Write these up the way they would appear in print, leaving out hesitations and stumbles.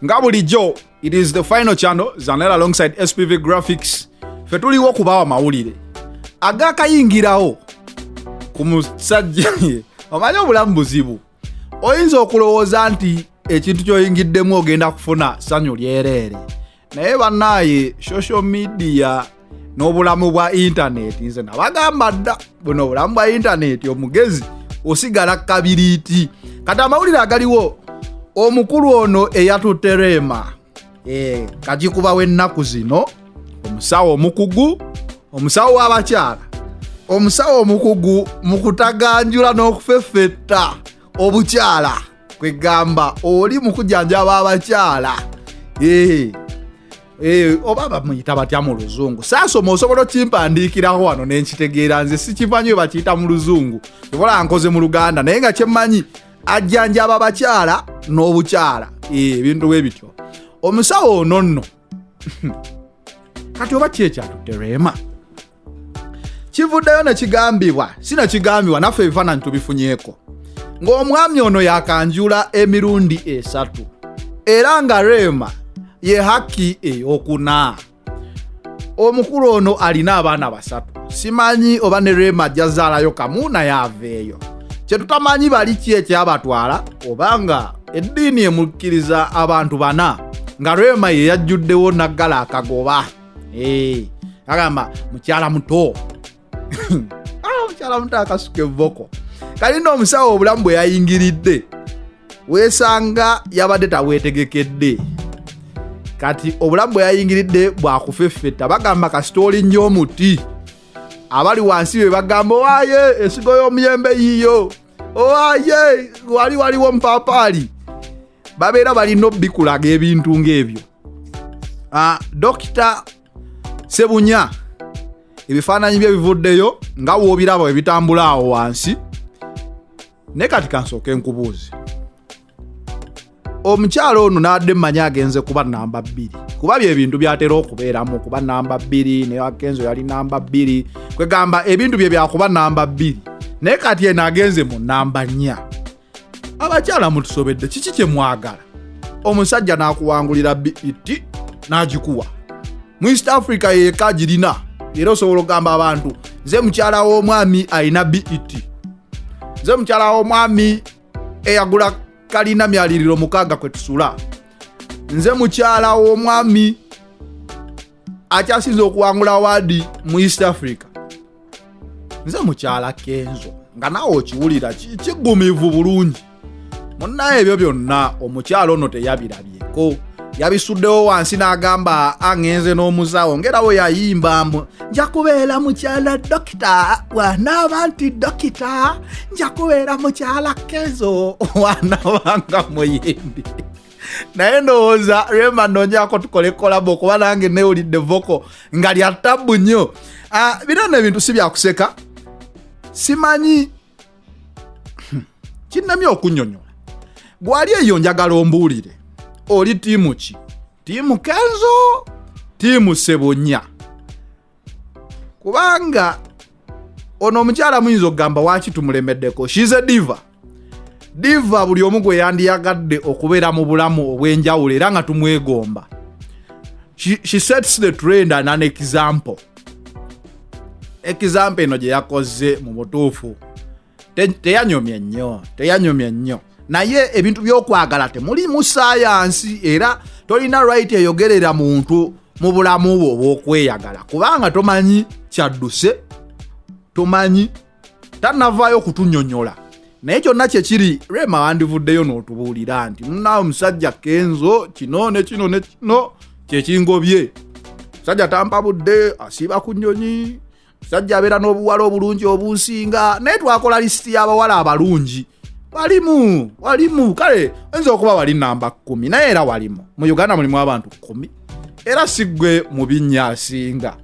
Nga bulijjo, it is the final channel Zanel alongside SPV Graphics. Ffe tuliwo kubawa mawulire agakayingirawo ku musajja. Omanyi obulamu buzibu, oyinza okulowooza nti ekintu ky'oyingiddemu ogenda kufuna ssanyu lyereere, naye bannaaye, social media n'obulamu bwa intaneti, nze nabagamba dda, buno obulamu bwa intaneti, omugezi osigala kabiriiti. Kati amawulire agaliwo, omukulu ono eyatutte Rema, kagikubawo ennaku zino, omusawo omukugu, omusawo w'abakyala, omusawo omukugu mu kutaganjula n'okufeffetta obukyala, kwegamba oli mu kujjanjaba abakyala, oba bamuyita batya mu Luzungu? Saasoma, osobola okimpandiikiraho wano nenkitegeera. Nze sikimanyi we bakiyita mu Luzungu, obola nkoze mu Luganda, naye nga kyemmanyi ajjanjaba abakyala n'obukyala, ebintu bwe bityo. Omusawo ono nno kati oba ki ekyatutte Rema? Kivuddeyo ne kigambibwa, si nekigambibwa, naffe ebifaananyi tubifunyeeko, ng'omwami ono yakanjula emirundi 3 era nga Rema ye haki eyokuna. Omukulu ono alina abaana 3, simanyi oba ne Rema ajja zaalayo kamu naye aveeyo. Kyetutamanyi bali ki ekyabatwala, obanga eddiini emukkiriza abantu 4, nga Rema ye yajjuddewo naggala akagoba. Agamba mukyala muto, mukyala muto akasuka evvoko. Kalina omusawo obulamu bwe yayingiridde weesanga yabadde tabwetegekedde. Kati obulamu bwe yayingiridde bwakufeffetta. Bagamba kasita olinnya omuti, abali wansi be bagamba, "Owaaye, ensigo y'omuyembe yiiyo, owaaye, wali waliwo omupaapaali." Babeera balina obbikulaga ebintu ng'ebyo. Dokita Sebunya, ebifaananyi bye bivuddeyo nga woobiraba bwe bitambula awo wansi. Naye kati kansooke nkubuuze, omukyalo ono n'adde mmanyi agenze kuba namba 2, kuba bye bintu byatera okubeeramu, kuba namba 2, ne Kenzo yali namba 2, kwegamba ebintu bye byakuba namba 2, naye kati eno agenze mu namba 4. Abakyala mutusobedde, kiki kye mwagala? Omusajja n'akuwangulira BET n'agikuwa mu East Africa yeka agirina, era osobola okugamba abantu, "Nze mukyala w'omwami alina BET, nze mukyala w'omwami eyagula kalina myaliriro 6 kwe tusula, nze mukyala w'omwami akyasinze okuwangula award mu East Africa, nze mukyala Kenzo," nga naawe okiwulira kiggumivu bulungi. Munnaye, ebyo byonna omukyala ono teyabirabyeko, yabisuddewo wansi n'agamba, "Aŋŋenze n'omusawo." Ngera we yayimba mbu, "Nja kubeera mukyala dokita wanaaba nti dokita, nja kubeera mukyala Kenzo wanaabanga muyimbi." Naye ndowooza Rema nonyaako tukole collabo, kuba nange newulidde vocal nga lya tabbu nnyo. Bino nno ebintu si byakuseka, simanyi kinnamye okunnyonnyola. Gwali eyo, njagala ombuulire, oli team ki? Team Kenzo, team Sebunya? Kubanga ono omukyala muyinza okugamba waki tumulemeddeko. She's a diva, diva buli omu gwe yandiyagadde okubeera mu bulamu obw'enjawulo era nga tumwegomba. She sets the trend and an example. Example eno gye yakoze mu butuufu teyanyomye nnyo, teyanyomye nnyo, naye ebintu by'okwagala temulimu saayansi, era tolina right eyogerera muntu mu bulamu bwo obw'okweyagala, kubanga tomanyi kyadduse, tomanyi, tannavaayo kutunyonyola. Naye kyonna kyekiri, Rema wandivuddeyo n'otubuulira nti, "Munaawe omusajja Kenzo kino ne kino ne kino kyekingobye, musajja tampabudde, asiiba ku nnyonyi, musajja abeera n'obuwala obulungi obunsinga." Naye twakola lisiti y'abawala abalungi, walimu, walimu, kale oyinza okuba wali namba 10, naye era walimu. Mu Uganda mulimu abantu 10, era si ggwe mu binnya asinga.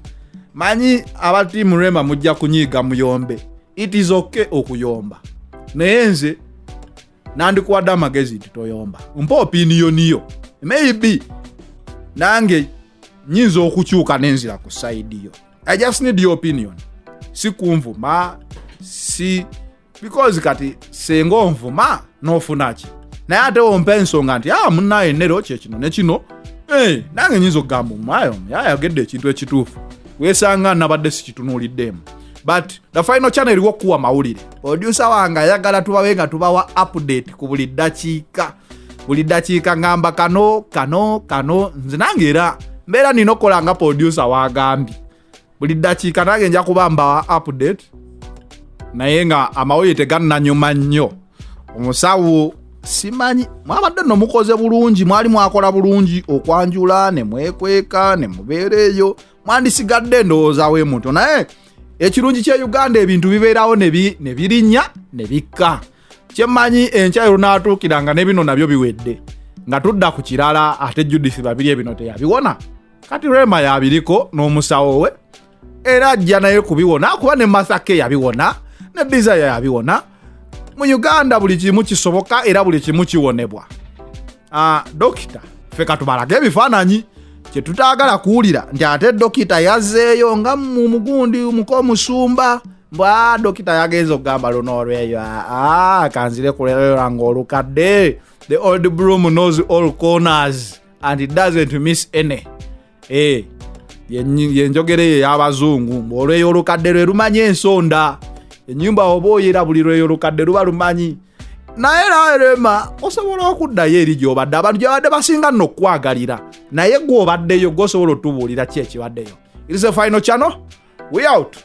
Manyi aba team Rema mujja kunyiiga, muyombe, it is okay okuyomba, naye nze nandikuwadde amagezi nti toyomba, mpa opinion yo. Maybe nange nyinza okukyuka nenzira ku side yo. I just need your opinion, si kunvuma, si because kati senga onvuma n'ofuna ki? Naye ate ompa ensonga nti ah, munnaye nero kyekino ne kino, eh, nange nyinza okugamba omwayo ayogedde ekintu ekituufu, wesanga nabadde sikitunuuliddeemu. But the final channel eriwo okukuwa mawulire. Producer wange ayagala tubawe nga tubawa update ku buli ddakiika, buli ddakiika. Ngamba kano kano kano, nze nange era mbeera nina okukola nga producer wagambye. Buli ddakiika nange nja kuba mbawa update, naye nga amawulire tegannanyuma nnyo. Omusawo simanyi, mwabadde nno mukoze bulungi, mwali mwakola bulungi okwanjula ne mwekweka ne mubeera eyo, mwandisigadde ndowooza we muto. Naye ekirungi kye Uganda, ebintu bibeerawo ne birinnya ne bikka. Kyemmanyi, enkya lunaatuukira nga ne bino nabyo biwedde, nga tudda ku kirala. Ate Judith Babirye bino teyabiwona, kati Rema yabiriko n'omusawo we, era ajja naye kubiwona, kuba ne Masake yabiwona, ne Desire yabiwona. Mu Uganda buli kimu kisoboka era buli kimu kiwonebwa. Dokita ffe katubalage ebifaananyi. Kyetutaagala kuwulira nti ate dokita yazzeeyo nga mu mugundi muka omusumba mbwa dokita yagenza okugamba luno olweyo, aa kanzire kulera nga olukadde. The old broom knows all corners and it doesn't miss any. Eh, yenjogera eyo ey'abazungu mbu olweyo olukadde lwe lumanyi ensonda ennyumba oba oyera, buli lweyo olukadde luba lumanyi. Naye nawe Rema osobola okuddayo eri gy'obadde, abantu gyebadde basinga nno okukwagalira, naye gwe obaddeyo, gwe osobola otubuulira ki ekibaddeyo. It is a final channel, we out.